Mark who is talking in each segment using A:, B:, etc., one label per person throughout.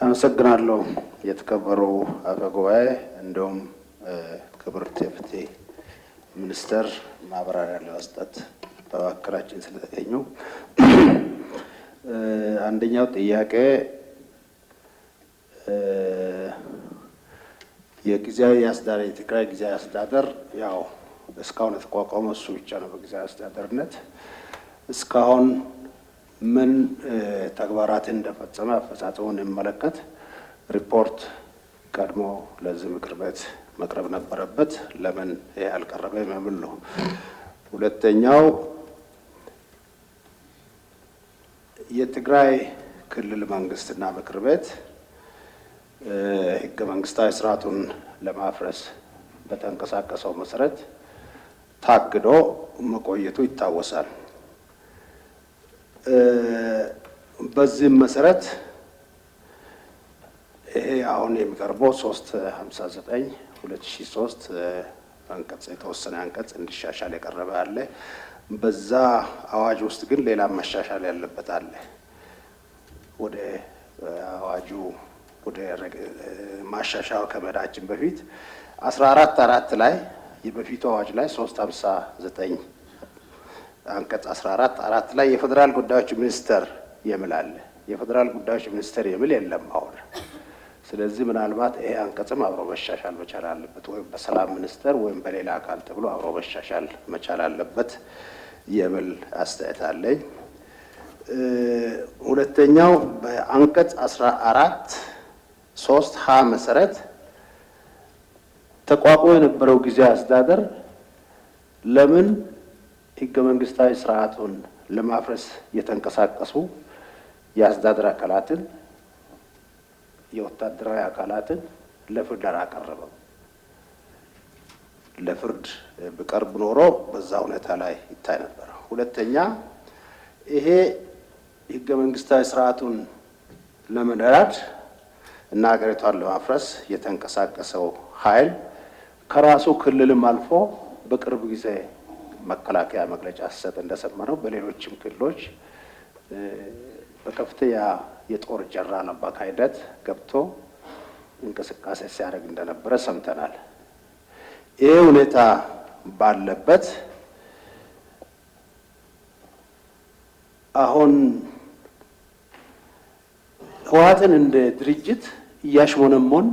A: አመሰግናለሁ። የተከበሩ አፈ ጉባኤ፣ እንዲሁም ክብርት የፍትህ ሚኒስትር ማብራሪያ ለመስጠት በመካከላችን ስለተገኙ። አንደኛው ጥያቄ የጊዜያዊ አስተዳደር፣ የትግራይ ጊዜያዊ አስተዳደር ያው እስካሁን የተቋቋመው እሱ ብቻ ነው። በጊዜያዊ አስተዳደርነት እስካሁን ምን ተግባራትን እንደፈጸመ፣ አፈጻጸሙን የሚመለከት ሪፖርት ቀድሞ ለዚህ ምክር ቤት መቅረብ ነበረበት። ለምን ይሄ አልቀረበም የሚል ነው። ሁለተኛው የትግራይ ክልል መንግስትና ምክር ቤት ህገ መንግስታዊ ስርዓቱን ለማፍረስ በተንቀሳቀሰው መሰረት ታግዶ መቆየቱ ይታወሳል። በዚህም መሰረት ይሄ አሁን የሚቀርበው 359 2003 አንቀጽ፣ የተወሰነ አንቀጽ እንዲሻሻል የቀረበ አለ። በዛ አዋጅ ውስጥ ግን ሌላ መሻሻል ያለበት አለ። ወደ አዋጁ፣ ወደ ማሻሻያው ከመሄዳችን በፊት 14(4) ላይ፣ የበፊቱ አዋጅ ላይ 359 አንቀጽ 14(4) ላይ የፌዴራል ጉዳዮች ሚኒስተር የሚል አለ። የፌዴራል ጉዳዮች ሚኒስተር የሚል የለም አሁን። ስለዚህ ምናልባት ይሄ አንቀጽም አብሮ መሻሻል መቻል አለበት፣ ወይም በሰላም ሚኒስተር ወይም በሌላ አካል ተብሎ አብሮ መሻሻል መቻል አለበት የሚል አስተያየት አለኝ። ሁለተኛው በአንቀጽ 14(3) ሀ መሰረት ተቋቁሞ የነበረው ጊዜያዊ አስተዳደር ለምን ህገ መንግስታዊ ስርዓቱን ለማፍረስ የተንቀሳቀሱ የአስተዳደር አካላትን፣ የወታደራዊ አካላትን ለፍርድ አላቀረበም? ለፍርድ ቢቀርብ ኖሮ በዛ ሁኔታ ላይ ይታይ ነበር። ሁለተኛ ይሄ ህገ መንግስታዊ ስርዓቱን ለመናድ እና ሀገሪቷን ለማፍረስ የተንቀሳቀሰው ኃይል ከራሱ ክልልም አልፎ በቅርብ ጊዜ መከላከያ መግለጫ ሲሰጥ እንደሰማነው በሌሎችም ክልሎች በከፍተኛ የጦር ጀነራል አማካይነት ገብቶ እንቅስቃሴ ሲያደርግ እንደነበረ ሰምተናል። ይህ ሁኔታ ባለበት አሁን ህወሓትን እንደ ድርጅት እያሽሞነሞን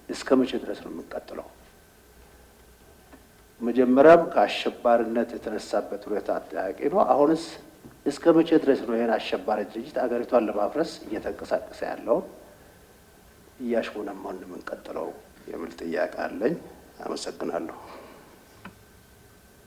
A: እስከ መቼ ድረስ ነው የምንቀጥለው? መጀመሪያም ከአሸባሪነት የተነሳበት ሁኔታ አጠያቂ ነው። አሁንስ እስከ መቼ ድረስ ነው ይህን አሸባሪ ድርጅት፣ አገሪቷን ለማፍረስ እየተንቀሳቀሰ ያለውን እያሽሞነሞን የምንቀጥለው የሚል ጥያቄ አለኝ። አመሰግናለሁ።